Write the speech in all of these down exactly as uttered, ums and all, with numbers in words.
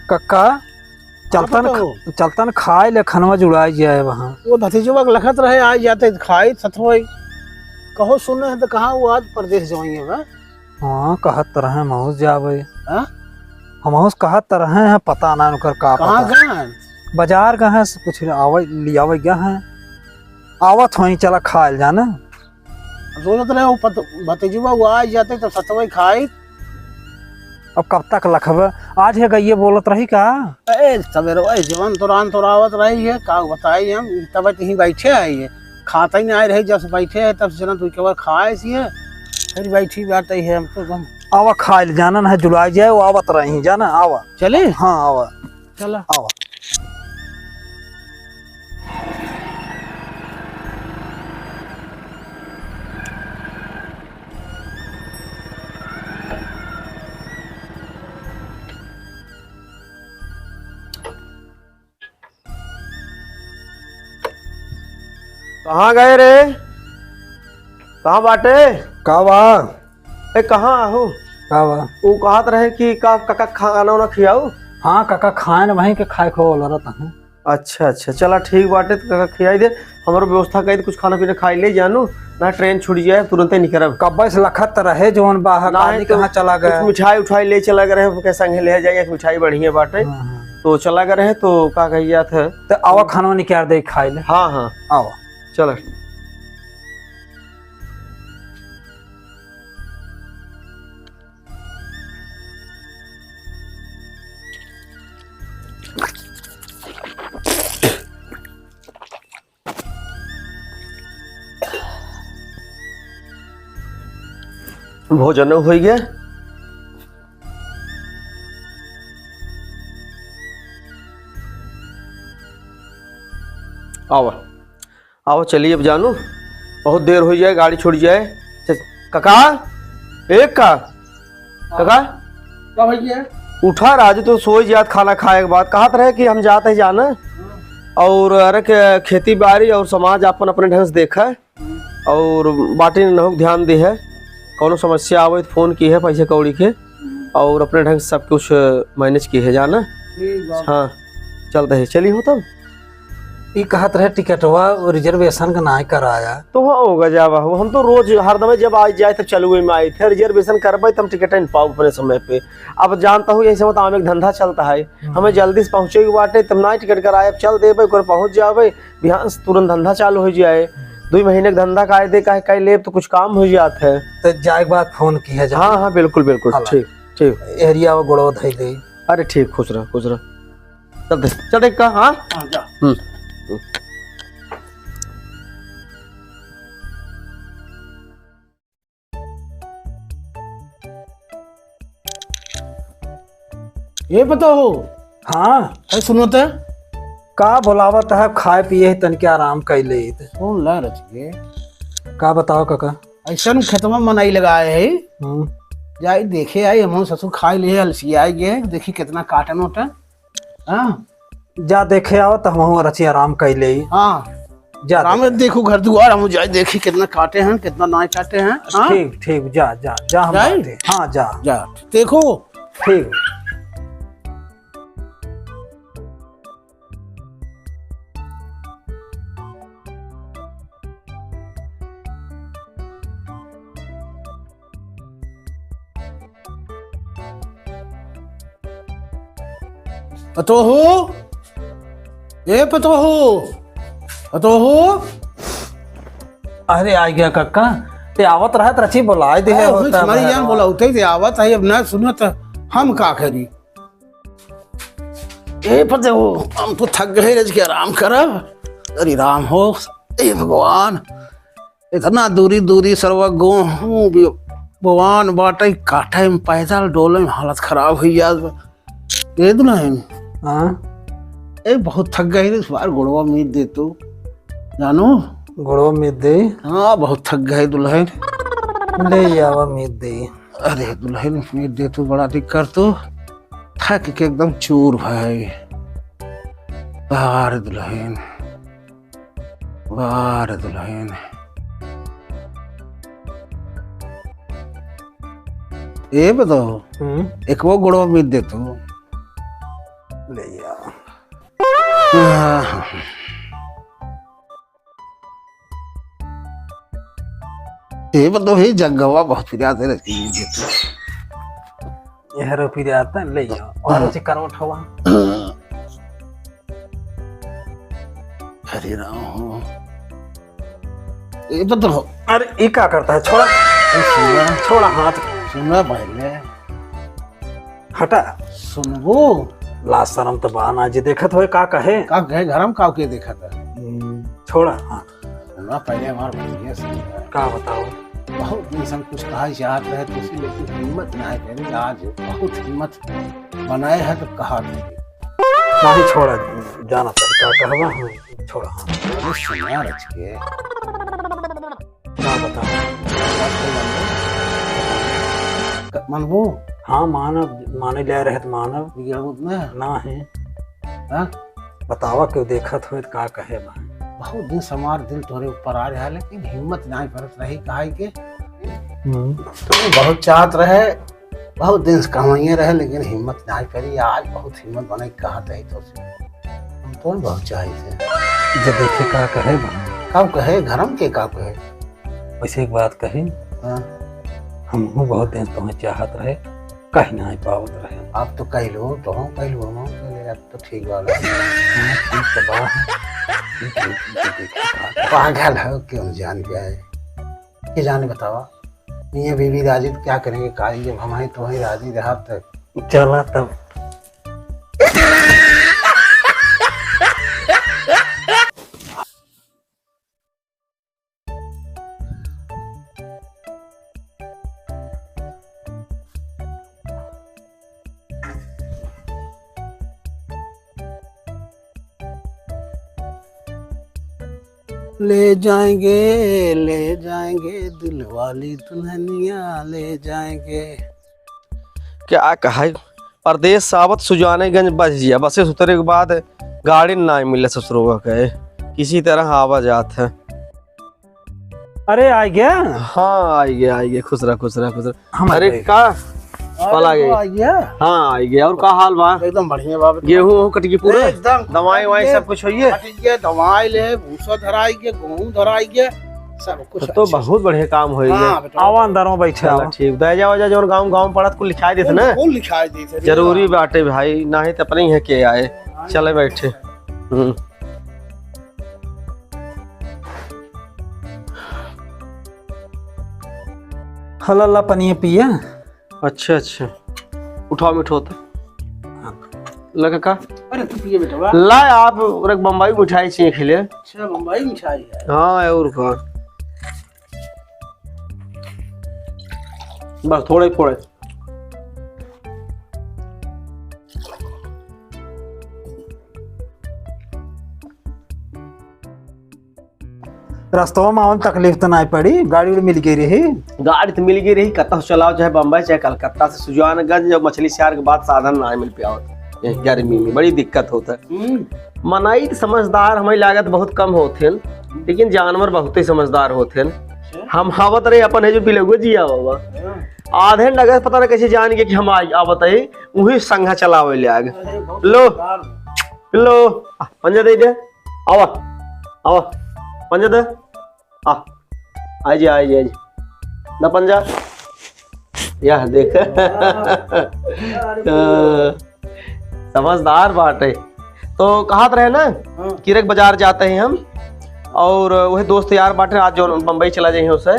कक्का, चलतन हाँ, ख-, बताओ। चलतन खाए ले, खनवा जुड़ाई जाए वहाँ। वो भतीजवा के लखत रहे, आज जाते खाई सथवई। कहो सुने हैं तो कहाँ वो आज परदेस जवई है बा? हाँ, कहत त रहे महूस जावे। हाँ? हमहूस कहत त रहे हैं, पता ना उनकर का कहाँ पता। गए हैं? बाजार गए हैं, से कुछ आवे, लियावे गए हैं। आवत होई, चला खाए ले जाना। सोचत रहे वो पत-, भतीजवा वो आज जाते तो सथवई खाई। अब कब तक लखबे? आज है गइये बोलत रही का? ए, सवेरे वही जीवन तोरान तोरावत रही है, का बताई हम, तब तहीं बैठे आई है, खाता ही नहीं आए रही, जब से बैठे है तब से जना तू केवल खाए सी है, फिर बैठी बात ही है, हम तो हम आवा खाए ले जाना ना है, जुलाई जाए, वो आवत रही, जाना, आवा। चले? हाँ, आवा। चला। आवा। कहाँ गए रे? कहाँ बाटे? का बा? ए, कहाँ आहू? का बा? ऊ कहत रहे कि का, काका खाना वाना खियाऊ? हाँ, काका खाए न, वहीं के खाए खो वाला रहता हूँ। अच्छा, अच्छा, चला ठीक बाटे, तो काका खियाई दे, हमरो व्यवस्था कई दे, कुछ खाना पीना खाई ले जानू, ना ट्रेन छूट जाए, तुरंते निकरब। कब्बे से लखत रहे जवन बा, नहीं काली तो कहाँ चला कुछ गया? मिठाई उठाई ले चला गए रहे, ओके संगे ले जाए, एक मिठाई बढ़िया बाटे, हाँ, हाँ। तो चला गए रहे, तो का कही जात है? तो आवा खाना निकाल दे, खाई ले। हाँ, हाँ। आवा। चला। भोजन होइ गया। आवा। आवा, चली अब जानू, बहुत देर होइ जाए, गाड़ी छूट जाए। च-, काका, ए का? काका? का भैया? उठा राजू, तो सोई जात खाना खाए के बाद। कहत रहे कि हम जात ही जाना। हाँ। और अरे के खेती बारी और समाज आपन अपने ढंग से देखा। हाँ। और बाटी नहुक ध्यान दे है। कौनो समस्या आवे तो फोन की है पैसे कौड़ी के। हाँ। और अपने ढंग से सब कुछ मैनेज की है जाना। ठीक बा। हाँ। चलत ही, चली हो तब। ई कहत रहे टिकटवा रिजर्वेशन का नाय कराया। तो हो गजब हो, हम तो रोज हरदम जब आ जाए तब चलुए में आई थे, रिजर्वेशन करबे तब टिकट न पाऊ अपने समय पे। अब जानता हूँ यही समय तो आम एक धंधा चलता है, हम्म। हमें जल्दी से पहुँचे के बाटे तब ना टिकट कराए, अब चल देबे, ओकर पहुँच जाबे, बिहान से तुरंत धंधा चालू हो जाए। हम्म। दुई महीने का धंधा काहे दे, काहे, काहे लेब तो कुछ काम हो जात है। तो जाए के बाद फोन की है जब। हाँ, हाँ, बिल्कुल, बिल्कुल, हाला। ठीक, ठीक। एरिया वो गोड़वा धई दे। अरे ठीक, खुश रह, खुश रह। चल दे, चल देख का, हाँ? हाँ, जा। हम्म। ए पता हो? हाँ। ए सुनो त। का बोलावत है, खाए पिए है, तनिके आराम कर ले। सुन ला रचिए। का बताओ काका? ऐसन खेतवा मनई लगाए है। हम्म। जाई देखे आई, हम ससुर खाए ले अलसियाए गए, देखी कितना काटन ओटन। हाँ। जा देखे आओ तो हमहू रची आराम कर ले। हाँ। जा आराम देखे। देखो घर दुआर, हम जाए देखी कितना काटे हैं, कितना ना काटे हैं। हाँ? ठीक, ठीक, जा, जा, जा, हम जाई? बात है। हाँ, जा। जा, देखो। ठीक। पतोहू, ए पतोहू, पतोहू। अरे, आ गया कक्का, ते आवत रहत रची बोलाए दे अरे, हो, उही त तुम्हारी बहरवा। जान बोला, उतई दे आवत है, अब ना सुनो त हम का करी? ए पतोहू, हम तो थक गए, रज के आराम करब। अरे राम हो, ए भगवान, इतना दूरी दूरी सरवा गोहूं भी बोआन बाटे, काटे में पैदल डोले में हालत खराब हुई जात बा। ए दुल्हन। हाँ? ए, बहुत थक गए रे, इस बार गोड़वा मीत दे तू, जानू? गोड़वा मीत दे? हाँ, बहुत थक गए दुल्हन। ले आवा मीत दे। अरे दुल्हन, मीत दे तू, बड़ा दिक्कत तू, थक के एकदम चूर भाई। बाहर दुल्हन। वाह रे दुल्हन। ए बताओ, हम्म? एक वो गोड़वा मीत दे तू। आह। ए, मतलब, हे जग्गवा बहुत पिरात है, लेकिन ये तो ये हरो पिरात है, ले जाओ। और हाँ। उसे करवट हवा। हरे राम हो। ए, मतलब, अरे, ये का करता है? छोड़ा। ए, सुना। छोड़ा हाथ। सुना पहले। हटा। सुनबो? लाज शरम त बा ना, जे देखत होए का कहे? का कहे? घर में का के देखत है? हम्म, छोड़ा, हाँ। सुना, पहले हमार बतिया सुन। का बताओ? बहुत दिन से हम कुछ कहा चाहत रहे तो उसी, लेकिन हिम्मत ना है, कहीं आज बहुत हिम्मत बनाए है तो कहा दे। नहीं, छोड़ा, जाना था, का कहवा, हाँ, छोड़ा, हाँ। अरे सुना रच के। का बताओ? क-, मनबू? हाँ, मानब, माने ले रहे तो मानब। बिगड़बू त ना? ना है। हाँ? बतावा, केहू देखत होए त का कहे भाई? बहुत दिन से हमार दिल तोरे ऊपर आ रहा है, लेकिन हिम्मत नहीं परत रही कहाई के। हम्म। बहुत चाहत रहे, बहुत दिन से कहवाइए रहे, लेकिन हिम्मत नहीं परी। आज बहुत हिम्मत बने के कहत है तो से। हम तो बहुत चाहित है। जे देखे का कहे बा। का कहे? घर में के का कहे? वैसे एक बात कही। हाँ। हमहू बहुत दिन से तुम्हें चाहत रहे, कहीं नहीं पावत रहे। आप तो कह लो, तो हम कह लो, हम कह ले, अब तो ठीक वाला। हाँ, ठीक तो बा। ठीक, ठीक, ठीक, ठीक, ठीक। पागल हो, क्यों जान गए? के जाने बतावा, मियाँ बीबी राजी तो क्या करेंगे, काई जब हम ही तो ही राजी रहा तब। चला तब। ले जाएंगे, ले जाएंगे, दिलवाली दुल्हनिया ले जाएंगे। क्या कहे, परदेस से आवत सुजानेगंज बस जिया, बसे से उतरे के बाद गाड़ी ना मिले ससुरवा के, किसी तरह आवा जात है। अरे, आ गया? हाँ, आ गया, आ गया। खुश रह, खुश रह, खुश रह। हम आ अरे, गए। का? अरे, पला गए। आ गया? हाँ, आ गया। और का हाल बा? एकदम बढ़िया बा। गेहूं वहूं कट गई पूरा? एकदम। दवाई ववाई कट गया। सब कुछ होइए? कट गया, दवाई ले, भूसा धराई गया, गेहूं धराई गया, सब कुछ तो अच्छा। बहुत बढ़िया काम होइए। हाँ, बेटा। आवा अंदर में बैठे चला, आवा। ठीक। दे जाओ, जा, जौन गाँव, गाँव पड़त कुल लिखाई देत कुल, ना? कुल लिखाई देत है, जरूरी हाँ। बाटे भाई, नाही त अपने ही के आए। हाँ। चले बैठे। हम्म। हला ला पनिया पिया। अच्छा, अच्छा। उठाओ, मिठो तो। हाँ। लगा का? अरे, तू पिए बेटवा। ला, आप रख, बम्बई मिठाई चाहिए खिले। अच्छा, बम्बई मिठाई है। हाँ, और का। बस, थोड़े, थोड़े। रस्तवा में आवन तकलीफ तो नाहीं पड़ी, गाड़ी उड़ी मिल गई रही। गाड़ी तो मिल गई रही, कतौ चलाओ, चाहे बम्बई, चाहे कलकत्ता से सुजानगंज, जब मछली सियार के बाद साधन नाहीं मिल पावत। ये गर्मी में बड़ी दिक्कत होता है। हम्म। मनई तो समझदार हमें लागत बहुत कम होत हैं, लेकिन जानवर बहुत ही समझदार होत हैं। अच्छा। हम हावत रहे अपन है जो बिलगुआ जिया बाबा। हाँ। आधे नगर पता ना कैसे जान गए कि हम आ, आवत है, वही संघा चलावे ले आगे। अरे, बहुत लो। समझदार। लो, आ, पंजा दे दे। आवा, आवा, पंजा दे। आ, आइजे, आइजे, आइजे। द पंजा। यह देख। अरे, अ, समझदार बाटे। तो कहत रहे ना हाँ। कि रेक बाजार जाते हैं हम, और वही दोस्त यार बाटे, आज जो बम्बई चला जाइए उससे,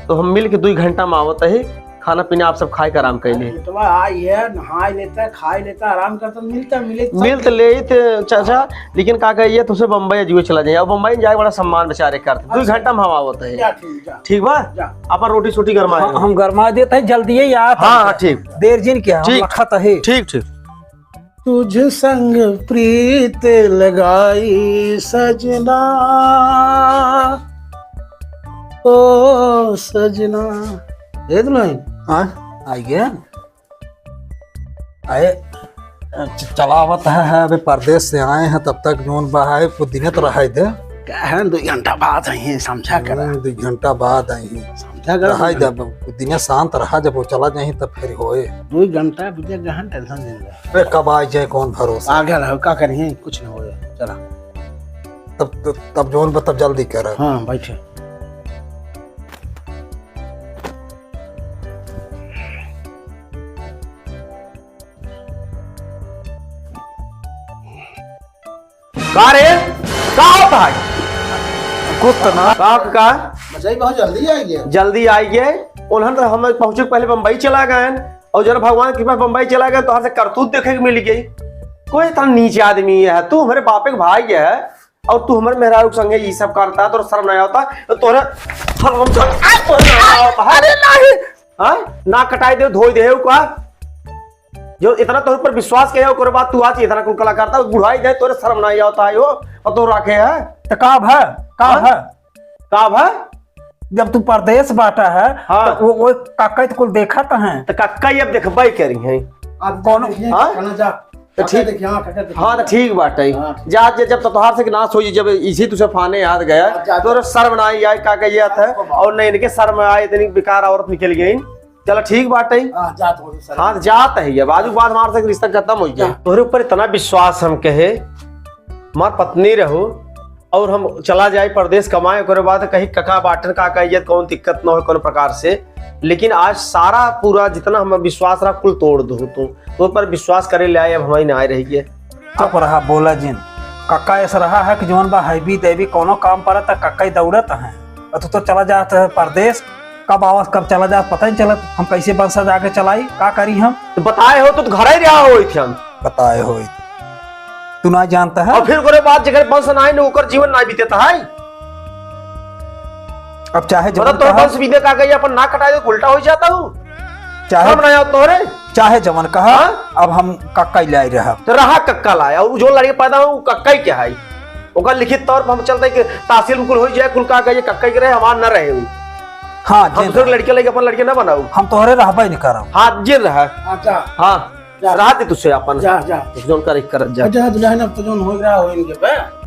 तो हम मिल के दुई घंटा में आवत है। खाना पीना आप सब खाए के आराम कैले। तो आई है, नहाए लेता, खाए लेता, आराम करता, मिलता, मिले, सब मिल तो लेत चाचा, लेकिन का कहिए, तुझसे बम्बई अजुए चला जाइए। अब बम्बई जाए बड़ा सम्मान बेचारे करते, दुई अच्छा। घंटा में हम आवत है। जा, ठीक, जा। ठीक बा? जा। अपन रोटी सोटी गरमाए हाँ, लो। हम गरमा देते हैं, जल्दी ही आवत हाँ, हैं। हाँ, ठीक। देर जिन क्या, हम ठीक। लखत है। ठीक, ठीक। तुझ संग प्रीत लगाई सजना, ओ सजना। ए दुल्हन, हाँ? आ गया? आए, च-, चलावत है, है, अबे परदेस से आए हैं, तब तक जौन बा है, पुदीने तो रहाई दे। का है, दुई घंटा बाद आई हैं, समझा करा। हम्म, दुई घंटा बाद आई हैं। समझा करा, रहाई दुई दे, घंटा। अब पुदीने शांत रहा, जब वो चला जाए, तब फिर होए। दुई घंटा बीते गहन tension दे दे। अरे, कब आ जाए, कौन भरोसा? पागल हो, का करिए, कुछ न होए। चला। तब, तब, तब जौन बा, तब जल्दी करा। हाँ, बैठे। का रे? का होता है? कुछ तो ना। का, का? बचाई बहुत जल्दी आई गया। जल्दी आई गए। उन्हन तो हम पहुँचे के पहले बम्बई चला गए। और जब भगवान की कृपा बम्बई चला गए, तोहर से करतूत देखे के मिल गई। कोई इतना नीच आदमी है, तू हमरे बापे के भाई है, और तू हमरे मेहरारू के संगे ई सब करता, तोर शर्म नहीं आवता? तो तोहरे शर्म से, आ, तोहरे शर्म आवता है? अरे नहीं। हाँ? नाक कटाई दे, धोई दे, का? जो इतना तोहरे पर विश्वास किया, ओकरे बाद तू आज इतना कुल कला करता, बुढ़ाई दे, तोहरे शर्म नहीं आवता है, हो? और तो रखे है? तो का भा? का हाँ? भा? का भा? जब तू परदेस बाटा है, हाँ। तो वो, वो कक्कई तो कुल देखत हैं। तो कक्कई अब देखबे करी हैं। अब कौन? देखिए, हाँ? खाना जा। तो काका ठीक। देखिए, हाँ, काका देखिए। हाँ, तो ठीक बाटे। हाँ, ठीक। जा, जा, जब तोहार से नाश होई, जब इसी तुझे फाने याद गया, हाँ, जा, तो जा। शर्म ना आई, आए का कहिए था, हाँ, और नहीं इनके शर्म आए, इतनी बेकार औरत निकल गई। चलो, ठीक बाटे। हाँ, जा, तो शर्म हाँ, तो जात है, ये बाजू बात हमारे से रिश्ता खत्म हो गया। जा। तोहरे ऊपर इतना विश्वास हम कहे, हमार पत्नी रहो, और हम चला जाए परदेस कमाए, ओकरे बाद कहीं कका बाटन का, का इज्जत, कौन दिक्कत न हो कौन प्रकार से। लेकिन आज सारा पूरा जितना हम विश्वास रहा, कुल तोड़ दो तू। तो पर विश्वास करे ले आए, अब हमारी ना रही है। चुप रहा, बोला जिन। कक्का ऐसा रहा है कि जौन बा हैवी देवी कोनो काम पर त कक्का ही दौड़त है। और तू तो चला जात है परदेस, कब आवास, कब चला जात, पता ही चलत। हम कैसे बंस आगे चलाई, का करी हम? तो बताए हो तो, तो घर ही रहा हो थे हम। बताए हो। तू ना जानता है? और फिर ओकरे बाद जेकर वंश ना आए न, ओकर जीवन ना बीतता है। अब चाहे मतलब जवन तोर कहा। वंश बीते का गई, अपन ना कटाए तो उल्टा हो जाता हूँ। चाहे हम ना आओ तोरे। चाहे जवन कहा, हाँ? अब हम कक्का ही लाई रहा। तो रहा कक्का लाया, और जो लड़के पैदा हो, कक्का ही क्या है? ओकर लिखित तौर पर हम चलते कि तहसील में कुल हो जाए, कुल का गई, कक्का ही के रहे, हमार ना रहे उ। हाँ, हम जिन दूसरे रहा। लड़के लेके अपन लड़के ना बनाऊ। हम तोहरे रहबे नहीं करब। हाँ, जिन रहा। अच्छा। हाँ। जा। रात दे तुझसे अपन। जा, जा। जौन करे करत जा। अच्छा, दुल्हन अब तो जौन हो रहा हो इनके पे।